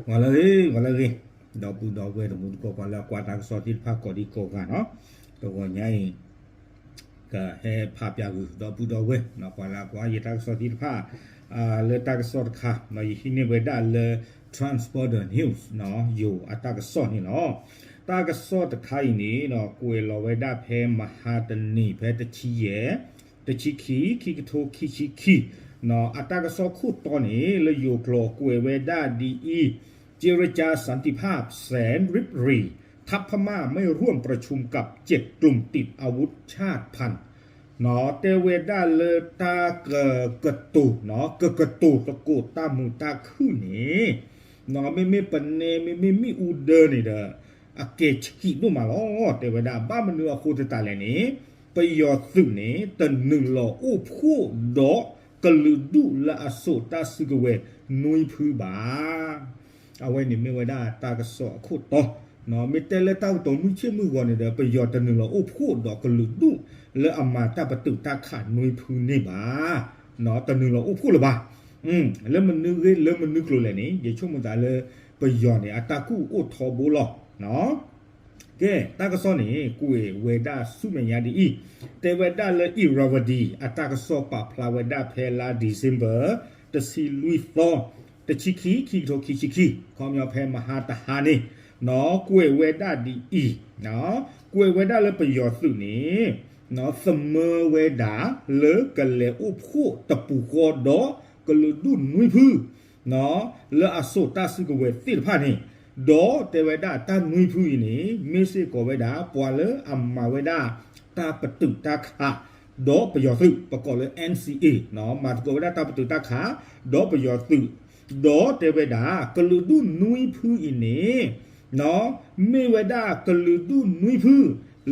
ဂီၤလၢအဂ့ၤ, ဂီၤလၢအဂ့ၤ, ဒီပုၢ်ဒီဝဲၢ်တံၤသကိး ပှၤလၢအကွၢ်တၢ်ကစီၣ်သ့ၣ်တဖၣ်ကိးဒံကိးဂၤနီၤ, တဂီၤညါအံၤ ကဟဲဖးပၠးဂုာ် ဒီပုၢ်ဒီဝဲၢ် ပှၤလၢအကွၢ်ယတၢ်ကစီၣ်သ့ၣ်တဖၣ် လၢတၢ်ကစီၣ်တခါ ယဟံးန့ၢ်ဝဲဒၣ်လၢ Transporter News ယိၤအတၢ်ကစီၣ်န့ၣ်လီၤ. တၢ်ကစီၣ်တခါအံၤန့ၣ် ကွဲးလီၤဝဲဒၣ်ဖဲမဟါတနံၤ ဖဲတဆံယဲၢ် တဆံခံ ခံကထိခံဆံခံ အတၢ်ကစီၣ်ခိၣ်တီန့ၣ် လၢယိၤကျိာ်ကွဲးဝဲဒၣ်ဒ်အံၤ, เจรจาสันติภาพแสนริบหรี่ ทัพพม่าไม่ร่วมประชุมกับเจ็ดกลุ่มติดอาวุธชาติพันธุ์ တဲဝဲဒၣ်လၢတၢ်ကကတိၤ, ကကတိၤသကိးတၢ်မုာ်တၢ်ခုၣ်န့ၣ် မ့မ့ၢ်ပနဲ မ့မ့ၢ်မ့ၣ်အူဒၢန့ၣ်ဒီး အကဲဆံးဒိၣ်မးလီၤ. တဲဝဲဒၣ်ဘၣ်မနုၤအဃိသတးလဲၣ်န့ၣ် ပယီၤသုးန့ၣ် တနုာ်လီၤအိၣ်ဖှိၣ်ဒီးကလုာ်ဒူၣ်လၢအစိာ်တၢ်စုကဝဲၤနွံဖုဘၣ်. အဝဲန့ၣ်မ့ၢ်ဝဲဒၣ်တၢ်ကစီၣ်အခိၣ်တီ, မ့ၢ်တဲလၢတၢ်ကတိၤမုၢ်ဆ့ၣ်မုၢ်ဂီၤန့ၣ်ဒီး ပယီၤတနုာ်လီၤအိၣ်ဖှိၣ်ဒီးကလုာ်ဒူၣ်လၢအမၤတၢ်ပတုာ်တၢ်ခးနွံဖုန့ၣ်ဘၣ်. တနုာ်လီၤအိၣ်ဖှိၣ်လၢၤဘၣ်. လၢမနုၤဂ့ၤလၢမနုၤကျိၤလဲၣ်န့ၣ် ယဆိကမိၣ်သးလၢ ပယီၤန့ၣ် အတၢ်ကူၣ်အိၣ်ထီဘိလီၤ. ကဲ တၢ်ကစီၣ်န့ၣ် ကွဲးဝဲဒၣ်ဆူမဲာ်ညါဒ်အံၤ, တဲဝဲဒၣ်လၢ Irrawaddy အတၢ်ကစီၣ်ပာ်ဖျါဝဲဒၣ်ဖဲလါ December တဆံလွံၢ်သီ တဆံခံ ခံကထိခံဆံခံ ခီပညီဖဲမဟါတဟါန့ၣ် ကွဲးဝဲဒၣ်ဒ်အံၤ, ကွဲးဝဲဒၣ်လၢပယီၤသုးန့ၣ် သမၢဝဲဒၣ်လၢကလဲၤအိၣ်ဖှိၣ်တပူၤဃီဒီးကလုာ်ဒူၣ်နွံဖု လၢအစိာ်တၢ်စုကဝဲၤသ့ၣ်တဖၣ်န့ၣ်, ဒီးတဲဝဲဒၣ်တၢ်နွံဖုအံၤန့ၣ် မ့ၢ်စ့ၢ်ကီးဝဲဒၣ်ပှၤလၢအမၤဝဲဒၣ်တၢ်ပတုာ်တၢ်ခး ဒီးပယီၤသုး ပကိးလၢ NCA မၤသကိးဝဲဒၣ်တၢ်ပတုာ်တၢ်ခး ဒီးပယီၤသုး, ဒီးတဲဝဲဒၣ် ကလုာ်ဒူၣ်နွံဖုအံၤန့ၣ် မ့ၢ်ဝဲဒၣ်ကလုာ်ဒူၣ်နွံဖု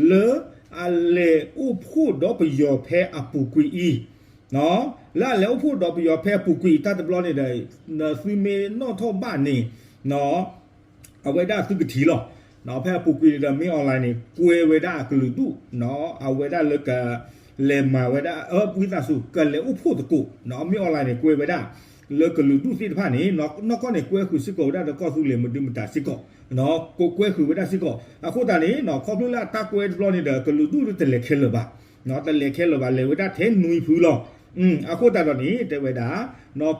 လၢအလဲၤအိၣ်ဖှိၣ်ဒီးပယီၤဖဲအပူၤကွံာ်အံၤ, လၢအလဲၤအိၣ်ဖှိၣ်ဒီးပယီၤဖဲအပူၤကွံာ်အံၤ တၢ်တဘျီန့ၣ်ဒီး သုမ့ၢ်နီၣ်ထီၣ်ဘၣ်န့ၣ် အဝဲဒၣ်သုကထံၣ်လီၤ. ဖဲအပူၤကွံာ်န့ၣ်ဒီး မင်းအောင်လှိုင်န့ၣ် ကွဲဝဲဒၣ်ကလုာ်ဒူၣ် အဝဲဒၣ်လၢက လဲၤမၤဝဲဒၣ် ဝံသးစူၤ ကလဲၤအိၣ်ဖှိၣ်သကိး မင်းအောင်လှိုင်န့ၣ် ကွဲဝဲဒၣ် လၢကလုာ်ဒူၣ်သ့ၣ်တဖၣ်န့ၣ် နီၢ်ကီၢ်န့ၣ် ကွဲဃုာ်စ့ၢ်ကီးဝဲဒၣ်ဒီးကီၢ်သူလ့ၤမဒုမတၤစ့ၢ်ကီး, ကွဲဃုာ်ဝဲဒၣ်စ့ၢ်ကီး အဃိသတးန့ၣ် ခီဖျိလၢအတၢ်ကွဲတဘျီန့ၣ်ဒီး ကလုာ်ဒူၣ်လၢတလဲၤခဲလၢာ်ဘၣ်, တလဲၤခဲလၢာ်ဘၣ် လဲၤဝဲဒၣ်ထဲနွံဖုလီၤ. အဃိသတးဒီးန့ၣ် တဲဝဲဒၣ်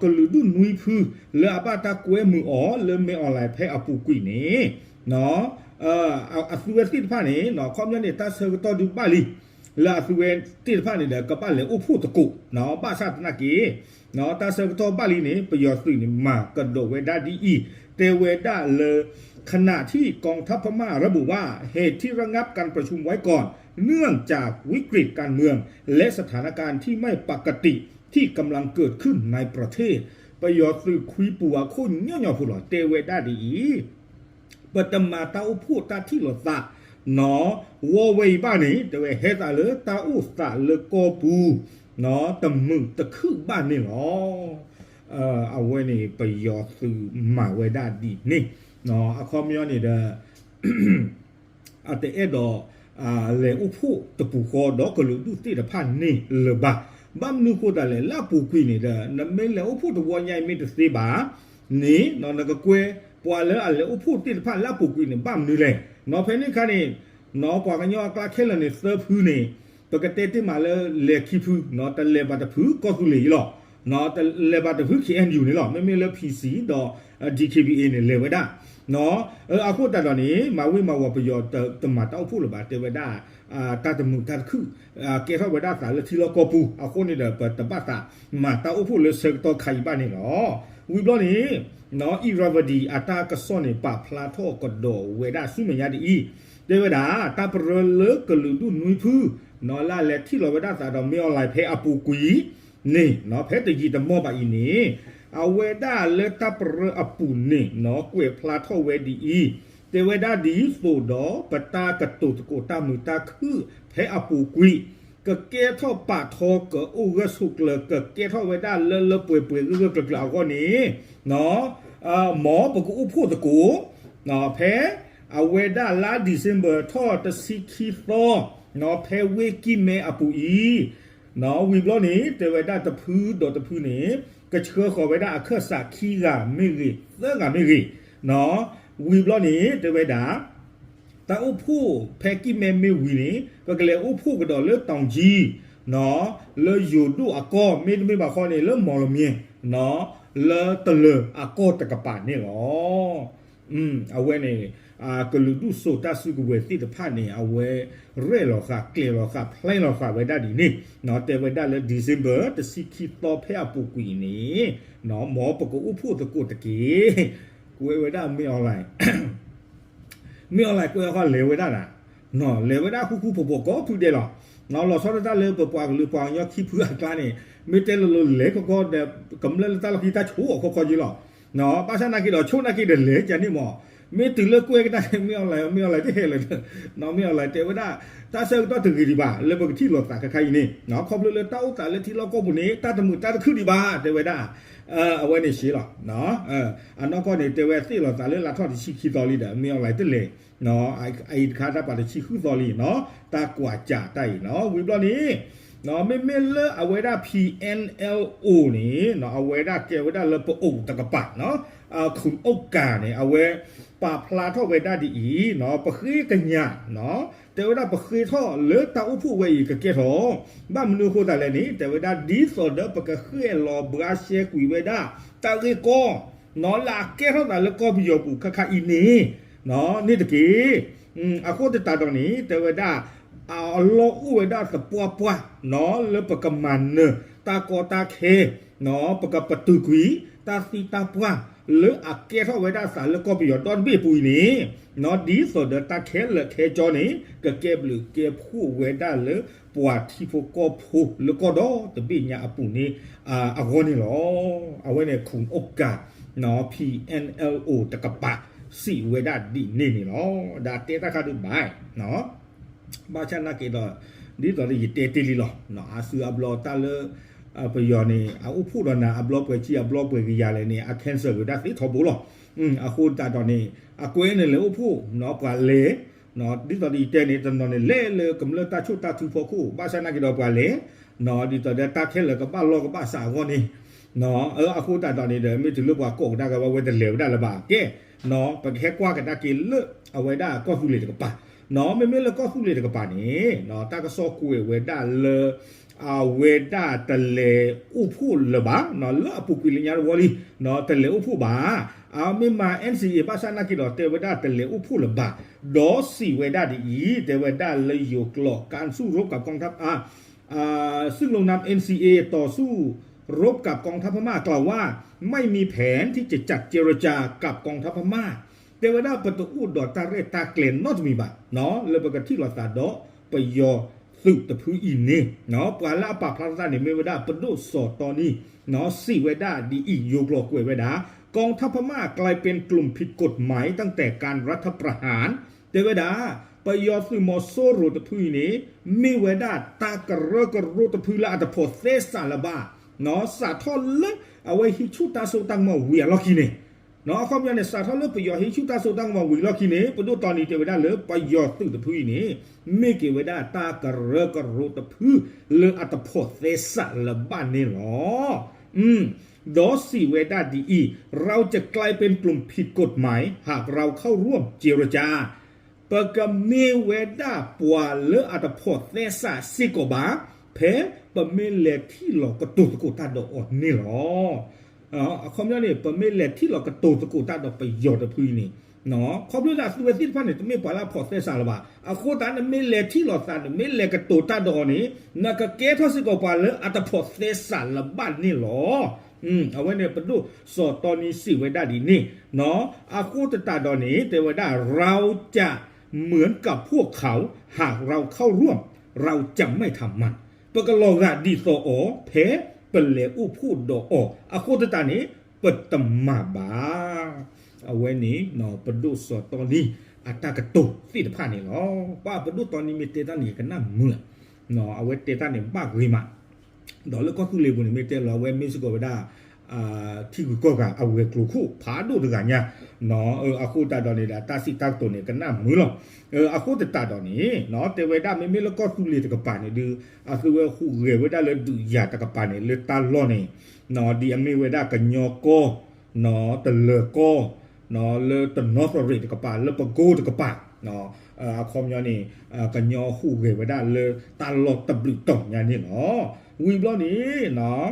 ကလုာ်ဒူၣ်နွံဖု လၢအဘၣ်တၢ်ကွဲမုာ်အီၤလၢ မင်းအောင်လှိုင် ဖဲအပူၤကွံာ်န့ၣ် အသုဝဲသ့ၣ်တဖၣ်န့ၣ် ခီပညီန့ၣ် တၢ်ဆၢကတီၢ်ဒုးဘၣ်လံ လၢအသုဝဲသ့ၣ်တဖၣ်န့ၣ်ဒီး ကဘၣ်လဲၤအိၣ်ဖှိၣ်သကိး ဘၣ်ဆၣ်သနာ်က့ တၢ်ဆၢကတီၢ်ဘၣ်လံန့ၣ် ပယီၤသုးန့ၣ် မၤကဒီးဝဲဒၣ်ဒ်အံၤ, တဲဝဲဒၣ်လၢ ขณะที่กองทัพพม่าระบุว่า เหตุที่ระงับการประชุมไว้ก่อน เนื่องจากวิกฤตการเมือง และสถานการณ์ที่ไม่ปกติ ที่กำลังเกิดขึ้นในประเทศ ပယီၤသုးခွံပူၤအခိၣ်ညီညီဖိလီၤ တဲဝဲဒၣ်ဒ်အံၤ ပတမၤတၢ်အိၣ်ဖှိၣ်တၢ်ထံၣ်လိာ်သး နီၢ် ဝီဝဲအံၤဘၣ်န့ၣ် တဲဝဲဟဲသးလၢတၢ်အိၣ်သးလၢကီၢ်ပူၤ နီၢ် တမုာ်တခုၣ်ဘၣ်န့ၣ်လီၤ. အဝဲန့ၣ် ပယီၤသုးမၤဝဲဒၣ်ဒ်န့ၣ် အခီပညီန့ၣ်ဒီး အတအဲၣ်ဒိး လဲၤအိၣ်ဖှိၣ်တပူၤဃီဒီးကလုာ်ဒူၣ်သ့ၣ်တဖၣ်န့ၣ်လၢၤဘၣ်. ဘၣ်မနုၤဃိသတးလဲၣ် လၢအပူၤကွံာ်န့ၣ်ဒီး နမ့ၢ်လဲၤအိၣ်ဖှိၣ်တဝီညါအံၤမ့ၢ်တသ့ဘၣ်န့ၣ် နကကွဲ ပှၤလၢအလဲၤအိၣ်ဖှိၣ်သ့ၣ်တဖၣ်လၢအပူၤကွံာ်န့ၣ် ဘၣ်မနုၤလဲၣ်. နီၢ် ဖဲန့ၣ်အခါန့ၣ် နီၢ် ပှၤကညီအကျါခဲလၢာ်န့ၣ် သၢဖုန့ၣ် ပကတဲတ့ၢ်မးလၢလဲၤခံဖု နီၢ် တလဲၤဘၣ်တဖုကီၢ်သူလ့ၤအံၤလီၤ. နီၢ် တလဲၤဘၣ်တဖု KNU န့ၣ်လီၤ. မ့မ့ၢ်လၢ PC ဒီး DKBA န့ၣ် လဲၤဝဲဒၣ် နီၢ် အဃိသတးဒီးန့ၣ် မၤဝံၤမၤဝီၤ ပယီၤတမၤတၢ်အိၣ်ဖှိၣ်လၢၤဘၣ် တဲဝဲဒၣ် တၢ်တမုာ်တၢ်တခုၣ် ကဲထီၣ်ဝဲဒၣ်သးလၢထံလီၢ်ကီၢ်ပူၤ အဃိန့ၣ်ဒီး ပတဘၣ်သးမၤတၢ်အိၣ်ဖှိၣ်လၢဆၢကတီၢ်ခါအံၤဘၣ်န့ၣ်လီၤ. ဝံၤဘျီန့ၣ် နီၢ် Irrawaddy အတၢ်ကစီၣ်န့ၣ် ပာ်ဖျါထီၣ်ကဒီးဝဲဒၣ်ဆူမဲာ်ညါဒ်အံၤ, တဲဝဲဒၣ် တၢ်ပရၢလၢကလုာ်ဒူၣ်နွံဖု နီၢ် လၢအလဲၤထံၣ်လီၤဝဲဒၣ်သးဒီး မင်းအောင်လှိုင် ဖဲအပူၤကွံာ် န့ၣ် နီၢ် ဖဲတယံာ်တမီၢ်ဘၣ်အံၤန့ၣ် အဝဲဒၣ်လၢတၢ်ပရၢအပူၤန့ၣ် နီၢ် ကွဲးဖျါထီၣ်ဝဲဒ်အံၤ, တဲဝဲဒၣ်ဒ်သိးဒီး ပတၢ်ကတိၤသကိးတၢ်မုာ်တၢ်ခုၣ်ဖဲအပူၤကွံာ် ကကဲထီၣ်ပာ်ထီ ကအိၣ်ဂၢၢ်ဆိးကျၢၤ ကကဲထီၣ်ဝဲဒၣ်လၢလၢပှဲၤပှဲၤဂၢၢ်ဂၢၢ်ကျၢၤကျၢၤအဂီၢ်န့ၣ် နီၢ် မ်ပကအိၣ်ဖှိၣ်သကိး နီၢ် ဖဲအဝဲဒၣ်လါ December ထီၣ်တဆံခံသီ နီၢ် ဖဲဝ့ၢ်ကံၢ်မဲအပူၤအံၤ နီၢ် ဝံၤဘျီန့ၣ် တဲဝဲဒၣ်တဖုဒီးတဖုန့ၣ် ကဆှၢဃီၤဝဲဒၣ်အခၢၣ်စးခံဂၤမ့ၢ်ဂ့ၤ သၢဂၤမ့ၢ်ဂ့ၤ ဝံၤဘျီန့ၣ် တဲဝဲဒၣ် တၢ်အိၣ်ဖှိၣ်ဖဲကံၢ်မဲမ့ၢ်ဝံၤန့ၣ် ပကလဲၤအိၣ်ဖှိၣ်ကဒီးလၢတီၤကၠံ လၢယိၤဒိၣ်အကီၢ် မ့တမ့ၢ်ဘၣ်ဃီန့ၣ် လၢမီၢ်လမၠဲၣ် လၢတလၢၤအကီၢ်တကပၤန့ၣ်လီၤ. အဝဲန့ၣ် ကလုာ်ဒူၣ်စိာ်တၢ်စုကဝဲၤသ့ၣ်တဖၣ်န့ၣ် အဝဲရဲၣ်လီၤဃာ် ကျဲၤလီၤဃာ် plan လီၤဃာ်ဝဲဒၣ်ဒ်န့ၣ် တဲဝဲဒၣ်လၢ December တဆံခံသီဖဲအပူၤကွံာ်န့ၣ် မ်ပကအိၣ်ဖှိၣ်သကိးတက့ၢ်. ကွဲးဝဲဒၣ်မ့ၢ် online မ့ၢ် online ကွဲးဃီလဲၤဝဲဒၣ်နၤ လဲၤဝဲဒၣ်ဃူဃူဖိးဖိးကိးဖုဒဲးလီၤ. လီၤဆီဒၣ်တၢ်လၢပပှၤကလုာ်ပှၤကညီခံဖုအကျါန့ၣ် မ့ၢ်တဲလိၤလိၤလဲၤခီခီဒီး ကမျၢၢ်လၢတၢ်လီၢ်ခံတၢ်ဆိအီၤခီခီယ့လီၤ. ဘၣ်ဆၣ်နာ်က့ဒီး ဆိနာ်က့ဒီးလဲၤကန့ၣ်မး မ့ၢ်တုၤလၢကွဲးကဒါက့ၤ မ့ၢ် online မ့ၢ် online တဟဲလၢၤ မ့ၢ် online တဲဝဲဒၣ် တၢ်ဆၢကတီၢ်တဂ့ၤဒံးဘၣ် လၢပကထံၣ်လိာ်သးခဲခါအံၤန့ၣ် ခီဖျိလၢတၢ်အိၣ်သးလၢထံလီၢ်ကီၢ်ပူၤန့ၣ် တၢ်တမုာ်တၢ်တခုၣ်ဒံးဘၣ် တဲဝဲဒၣ် အဝဲန့ၣ်ရှဲလီၤ. အနီၢ်ကီၢ်န့ၣ် တဲဝဲသ့ၣ်လီၤသးလၢလါထီၣ်တဆံခံသီလံဒီး မ့ၢ် online တလဲၤ အအံၤတခါတၢ်ပာ်တဆံဃုသီလံနီၤ တၢ်ကွၢ်ကၢ်တၢ်အံၤနီၤ ဝံၤဘျီန့ၣ် မ့မ့ၢ်လၢအဝဲဒၣ် P N L O န့ၣ် အဝဲဒၣ်ကဲဝဲဒၣ်လၢပအိၣ်တကပၤနီၤ ခုၣ်အိၣ်ကၢ်န့ၣ် အဝဲပာ်ဖျါထီၣ်ဝဲဒၣ်ဒ်အံၤနီၤ ပဃ့ကညးနီၤ တဲဝဲဒၣ်ပဃ့ထီၣ်လၢတၢ်အိၣ်ဖှိၣ်ဝဲအံၤကကဲထီၣ် ဘၣ်မနုၤအဃိသတးလဲၣ်န့ၣ် တဲဝဲဒၣ်ဒ်သိးဒီးပကဃ့ၢ်လီၤဘှါရှဲကွံာ်ဝဲဒၣ် တၢ်ဂ့ၢ်ကီ နီၤလၢအကဲထီၣ်သးလၢကီၢ်ပယီၤပူၤခါခါအံၤန့ၣ် န့ၣ်တက့ၢ်. အဃိသတးဒီးန့ၣ် တဲဝဲဒၣ် အလီၢ်အိၣ်ဝဲဒၣ်သပှၢ်ပှၢ် နီၤလၢပကမၤနၢၤ တၢ်ကီတၢ်ခဲ နီၤ ပကပတုာ်ကွံာ် တၢ်သံတၢ်ပှၢ် လၢအကဲထီၣ်ဝဲဒၣ်သးလၢကီၢ်ပယီၤဒီတဘ့ၣ်အပူၤအံၤန့ၣ် နီၤ ဒ်သိးဒီးတၢ်ခဲလၢာ်ခဲကၠီန့ၣ် ကကဲဘျုးကဲဖှိၣ်ဝဲဒၣ်လၢ ပှၤထံဖိကီၢ်ဖိလၢကီၢ်ဒီတဘ့ၣ်ညါအပူၤန့ၣ် အဂီၢ်န့ၣ်လီၤ. အဝဲန့ၣ် ခုၣ်အိၣ်ကၢ် နီၤ P N L O တကပၤ စံးဝဲဒၣ်ဒ်န့ၣ်န့ၣ်လီၤ. ဒီးတဲတၢ်ခါဒုးဘၣ် ဘၣ်ဆၣ်နာ်က့ဒီး ဒ်သိးလၢယတဲတ့ၢ်လံလီၤ အါစုအါဘျီတၢ်လၢ ပယီၤန့ၣ် အအိၣ်ဖှိၣ်ဒီးနၤအဘျီပှဲၤဆံအဘျီပှဲၤကယၤလဲၣ်န့ၣ် အ cancel က့ၤဒၣ်သ့ထီဘိလီၤ. အဃိသတးဒီးန့ၣ် အကွဲးန့ၣ်လဲၤအိၣ်ဖှိၣ် ပှၤလဲၤ ဒ်သိးလၢယတဲန့ၣ် တနီၤန့ၣ်လဲၤလၢကမျၢၢ်တၢ်ဆိၣ်တၢ်ထုဖီခိၣ် ဘၣ်ဆၣ်နာ်က့ဒီးပှၤလဲၤ ဒ်သိးဒီးတၢ်ခဲလၢာ်ကဘၣ်လီၢ်ကဘၣ်စးအဂီၢ်န့ၣ် အဃိသတးဒီးန့ၣ်ဒီး မ့ၢ်တုၤလၢပှၤကိးကဒါက့ၤဝဲ ဝဲတလဲၤဝဲဒၣ်လၢၤဘၣ် ကဲ ပကဟဲကွၢ်ကဒါက့ၤလၢ အဝဲဒၣ်ကီၢ်သူလ့ၤတကပၤ မ့မ့ၢ်လၢကီၢ်သူလ့ၤတကပၤန့ၣ် တၢ်ကစီၣ်ကွဲးဝဲဒၣ်လၢ အဝဲဒၣ်တလဲၤအိၣ်ဖှိၣ်လၢၤဘၣ် လၢအပူၤကွံာ်လၢညါတဝီလံ တလဲၤအိၣ်ဖှိၣ်ဘၣ် အမ့ၢ်မၤ N C A ဘၣ်ဆၣ်နာ်က့ဒီး တဲဝဲဒၣ်တလဲၤအိၣ်ဖှိၣ်လၢၤဘၣ် ဒီးစံးဝဲဒၣ်ဒ်အံၤ တဲဝဲဒၣ်လၢယိၤကျိာ် การสู้รบกับกองทัพ อ่า อ่า ซึ่งลงนาม เอ็นซีเอ ต่อสู้รบกับกองทัพพม่ากล่าวว่าไม่มีแผนที่จะจัดเจรจากับกองทัพพม่า တဲဝဲဒၣ်ပတအိၣ်ဒီးတၢ်ရဲၣ်တၢ်ကျဲၤနီတမံၤဘၣ် လၢပကထံၣ်လိာ်သးဒီးပယီၤသုးတဖုအံၤန့ၣ် ပှၤလၢအပာ်ဖျါသးန့ၣ် မ့ၢ်ဝဲဒၣ်ပဒိၣ်စီၤတီနံ စံးဝဲဒၣ်ဒ်အံၤ ယိၤကျိာ်ကွဲးဝဲဒၣ် กองทัพพม่ากลายเป็นกลุ่มผิดกฎหมายตั้งแต่การรัฐประหาร တဲဝဲဒၣ် ပယီၤသုးမီၤစိရိၤတဖုအံၤန့ၣ် မ့ၢ်ဝဲဒၣ်တၢ်ကရၢကရိတဖုလၢအတဖိးသဲစးလၢၤဘၣ် စးထီၣ်လၢအဝဲဟံးဆူၣ်တၢ်စိတၢ်ကမီၤဝံၤအလီၢ်ခံန့ၣ် အခီပညီန့ၣ် စးထီၣ်လၢပယီၤဟံးဆူၣ်တၢ်စိတၢ်ကမီၤဝံၤလီၢ်ခံန့ၣ် ပဒိၣ်တီနံတဲဝဲဒၣ်လၢပယီၤသုးတဖုအံၤန့ၣ် မ့ၢ်က့ၤဝဲဒၣ်တၢ်ကရၢကရိတဖု လၢအတဖိးသဲစးလၢၤဘၣ်န့ၣ်လီၤ. ဒီးစံးဝဲဒၣ်ဒ်အံၤ เราจะกลายเป็นกลุ่มผิดกฎหมายหากเราเข้าร่วมเจรจา ပကမ့ၢ်ဝဲဒၣ်ပှၤလၢအတဖိးသဲစးစ့ၢ်ကီးဘၣ် ဖဲပမ့ၢ်လဲၤထံၣ်လီၤကတိၤသကိးတၢ်ဒီးအီၤန့ၣ်လီၤ. အခီပညီန့ၣ် ပမ့ၢ်လဲၤထံၣ်လီၤကတိၤသကိးတၢ်ဒီးပယီၤတဖုအံၤန့ၣ် ခီဖျိလၢအသုဝဲသ့ၣ်တဖၣ်န့ၣ် တမ့ၢ်ပှၤလၢအဖိးသဲစးလၢၤဘၣ်. အဃိသတး နမ့ၢ်လဲၤထံၣ်လိာ်သး နမ့ၢ်လဲၤကတိၤတၢ်ဒီးအီၤန့ၣ် နကကဲထီၣ်စ့ၢ်ကီးပှၤလၢအတဖိးသဲစးလၢၤဘၣ်န့ၣ်လီၤ. အဝဲန့ၣ် ပဒိၣ်စီၤတီနံစံးဝဲဒၣ်ဒ်န့ၣ် အဃိသတးဒီးန့ၣ် တဲဝဲဒၣ် เราจะเหมือนกับพวกเขา หากเราเข้าร่วม เราจะไม่ทำมัน ပကလီၤဂာ်ဒ်သိးအီၤ ဖဲပလဲၤအိၣ်ဖှိၣ်ဒီးအီၤ အဃိသတးန့ၣ် ပတမၤဘၣ်. အဝဲန့ၣ် ပဒိၣ်စီၤတီနံ အတၢ်ကတိၤသ့ၣ်တဖၣ်န့ၣ်လီၤ. ပှၤပဒိၣ်တီနံမ့ၢ်တဲတၢ်န့ၣ် ယကနၣ်မုာ် အဝဲတဲတၢ်န့ၣ်ဘၣ်ဂ့ၤမး ဒီးလၢကီၢ်သူလ့ၤပူၤန့ၣ် မ့ၢ်တဲလီၤ အဝဲမ့ၢ်စ့ၢ်ကီးဝဲဒၣ် ထံဂုၤကီၢ်ဂၤအဝဲၤကျိၤခိၣ်ဖးဒိၣ်တဂၤညါ အဃိသတးဒီးန့ၣ်ဒီး တၢ်စံးတၢ်ကတိၤန့ၣ် ကနၣ်မုာ်လီၤ. အဃိသတးဒီးန့ၣ် တဲဝဲဒၣ်မ့မ့ၢ်လၢကီၢ်သူလ့ၤတကပၤန့ၣ်ဒုး အသုဝဲဟူးဂဲၤဝဲဒၣ်လၢဒုးယၤတကပၤန့ၣ် လၢတၢ်လီၢ်န့ၣ် ဒ်အမ့ၢ်ဝဲဒၣ်ကညီကီၢ် တလၢၤကီၢ် လၢတနီသရံၣ်တကပၤ လၢပကိတကပၤ အခီပညီန့ၣ် ကညီဟူးဂဲၤဝဲဒၣ်လၢတၢ်လီၢ်တဘျုးတီၤညါန့ၣ်လီၤ. ဝံၤဘျီန့ၣ်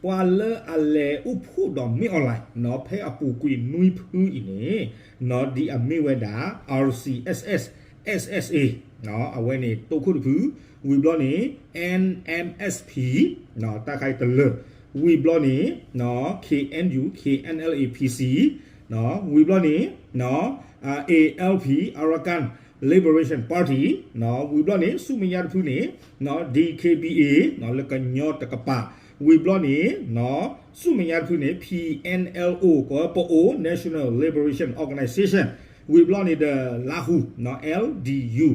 ပှၤလၢအလဲၤအိၣ်ဖှိၣ်ဒီးမ့ၢ် online ဖဲအပူၤကွံာ်နွံဖုအံၤန့ၣ် ဒ်အမ့ၢ်ဝဲဒၣ် RCSS SSA အဝဲန့ၣ်တိခိၣ်တဖု, ဝံၤဘျီန့ၣ် NMSP တၢ်ခါအံၤတလၢာ်, ဝံၤဘျီန့ၣ် KNU KNLA PC, ဝံၤဘျီန့ၣ် ALP Arakan Liberation Party, ဝံၤဘျီန့ၣ် ဆူမဲာ်ညါတဖုန့ၣ် DKBA လၢကညီတကပၤ, ဝံၤဘျီန့ၣ် ဆူမဲာ်ညါတဖုန့ၣ် PNLO ကီး Pa'aw National Liberation Organization, ဝံၤဘျီန့ၣ်ဒီး လါဟူ LDU,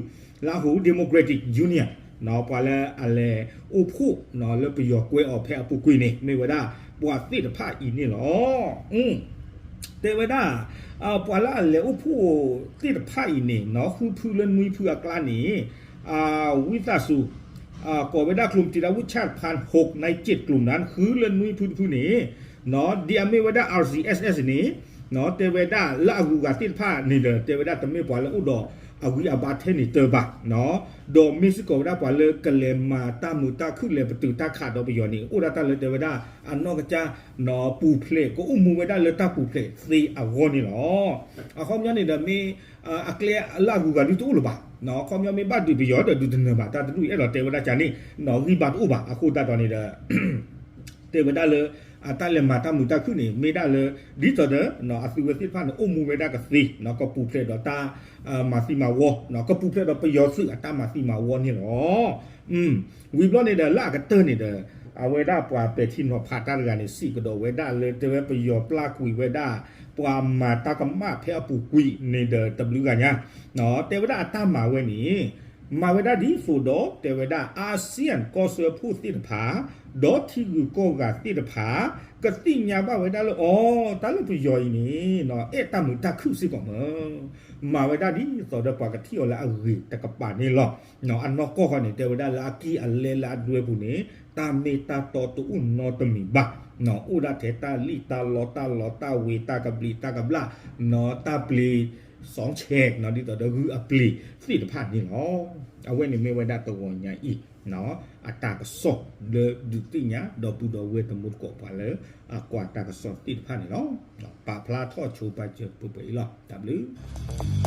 လါဟူ Democratic Union, ပှၤလၢအလဲၤအိၣ်ဖှိၣ်လၢပယီၤကွဲအီၤဖဲအပူၤကွံာ်န့ၣ် မ့ၢ်ဝဲဒၣ်ပှၤသ့ၣ်တဖၣ်အံၤန့ၣ်လီၤ. တဲဝဲဒၣ် ပှၤလၢအလဲၤအိၣ်ဖှိၣ်သ့ၣ်တဖၣ်အံၤန့ၣ် ဃုဖုလၢနွံဖုအကျါန့ၣ် ဝံသးစူၤ ကိးဝဲဒၣ် กลุ่มติดอาวุธชาติพันหก ในเจ็ดกลุ่มนั้น ဃုလၢနွံဖုတဖုန့ၣ် ဒ်အမ့ၢ်ဝဲဒၣ် RCSS န့ၣ် တဲဝဲဒၣ်လၢအဂုၤအဂၤသ့ၣ်တဖၣ်န့ၣ်ဒီး တဲဝဲဒၣ်တမ့ၢ်ပှၤလၢအိၣ်ဒီးအဂံၢ်အဘါထဲန့ၣ်တၢ်ဘၣ်, ဒီးမ့ၢ်စ့ၢ်ကီးဝဲဒၣ်ပှၤလၢကလဲၤမၤတၢ်မုာ်တၢ်ခုၣ် လဲၤပတုာ်တၢ်ခးဒီးပယီၤန့ၣ် အိၣ်ဒၣ်တၢ်လၢတဲဝဲဒၣ်အနီၢ်ကစၢ် ပူၤဖျဲး ကအိၣ်မူဝဲဒၣ်လၢတၢ်ပူၤဖျဲးသ့အဂီၢ်န့ၣ်လီၤ. အခီပညီန့ၣ်ဒီးမ့ၢ် အကျဲလၢအဂုၤအဂၤဒုတအိၣ်လၢၤဘၣ်, အခီပညီမ့ၢ်ဘၣ်ဒုးပယီၤဒီးဒုးတနၢၤဘၣ် တၢ်တဒူၣ်အံၤအဲၣ်ဒိးတဲဝဲဒၣ်ကန့ၣ် ဂံၢ်ဘါတအိၣ်ဘၣ် အဃိသတးဒီးန့ၣ်ဒီး တဲဝဲဒၣ်လၢ အတၢ်လဲၤမၤတၢ်မုာ်တၢ်ခုၣ်န့ၣ် မ့ၢ်ဒၣ်လၢ ဒ်သိးဒီး အသုဝဲသ့ၣ်တဖၣ်န့ၣ် အိၣ်မူဝဲဒၣ်ကသ့ ကပူၤဖျဲးဒီးတၢ်မၤသံမၤဝီ ကပူၤဖျဲးဒီးပယီၤသုးအတၢ်မၤသံမၤဝီန့ၣ်လီၤ. ဝံၤဘျီန့ၣ်ဒီး လၢအကတၢၢ်န့ၣ်ဒီး အဝဲဒၣ်ပှၤပဲာ်ထံနီၤဖးတၢ်တဂၤန့ၣ် စံးကဒီးဝဲဒၣ်လၢတဲဝဲပယီၤပျၢ်ကွံာ်ဝဲဒၣ် ပှၤမၤတၢ်ကမၣ်ဖဲအပူၤကွံာ်န့ၣ်ဒီးတဘျုးဂၤညါ တဲဝဲဒၣ်အတၢ်မၤဝဲန့ၣ် မၤဝဲဒၣ်ဒ်သိးဒီး တဲဝဲဒၣ် ASEAN ကီၢ်စၢဖှိၣ်သ့ၣ်တဖၣ် ဒီးထံဂုၤကီၢ်ဂၤသ့ၣ်တဖၣ် ကသ့ၣ်ညါဘၣ်ဝဲဒၣ်လၢအီၤ တၢ်လၢပယီၤအံၤန့ၣ် အဲၣ်တၢ်မုာ်တၢ်ခုၣ်စ့ၢ်ကီးမး မၤဝဲဒၣ်ဒ်သိးဒီးပှၤကထံၣ်အီၤလၢအဂ့ၤတကပၤန့ၣ်လီၤ. အနီၢ်ကီၢ်ဃီန့ၣ် တဲဝဲဒၣ်လၢအကံၢ်အလဲလၢအဒွဲပူၤန့ၣ် တၢ်မ့ၢ်တၢ်တီတအိၣ်နီတမံၤဘၣ်, အိၣ်ဒၣ်ထဲတၢ်လံၣ်တၢ်လီတၢ်လီတၢ်ဝ့ၤ တၢ်ကဘျံးတၢ်ကဘျၣ် တၢ်ပျ့ၤစီဆဲး ဒ်သိးဒီးဂုၢ်အပျ့ၤသ့ၣ်တဖၣ်န့ၣ်လီၤ. အဝဲန့ၣ်မ့ၢ်ဝဲဒၣ်တဂီၤညါအံၤ အတၢ်ကစီၣ်လၢဒုးသ့ၣ်ညါ ဒီပုၢ်ဒီဝဲၢ်တံၤသကိးပှၤလၢအကွၢ်တၢ်ကစီၣ်သ့ၣ်တဖၣ်န့ၣ်လီၤ. ပာ်ဖျါထီၣ်ဆိပာ်စၢၤပှဲၤပှဲၤအံၤလီၤ. တၢ်ဘျုး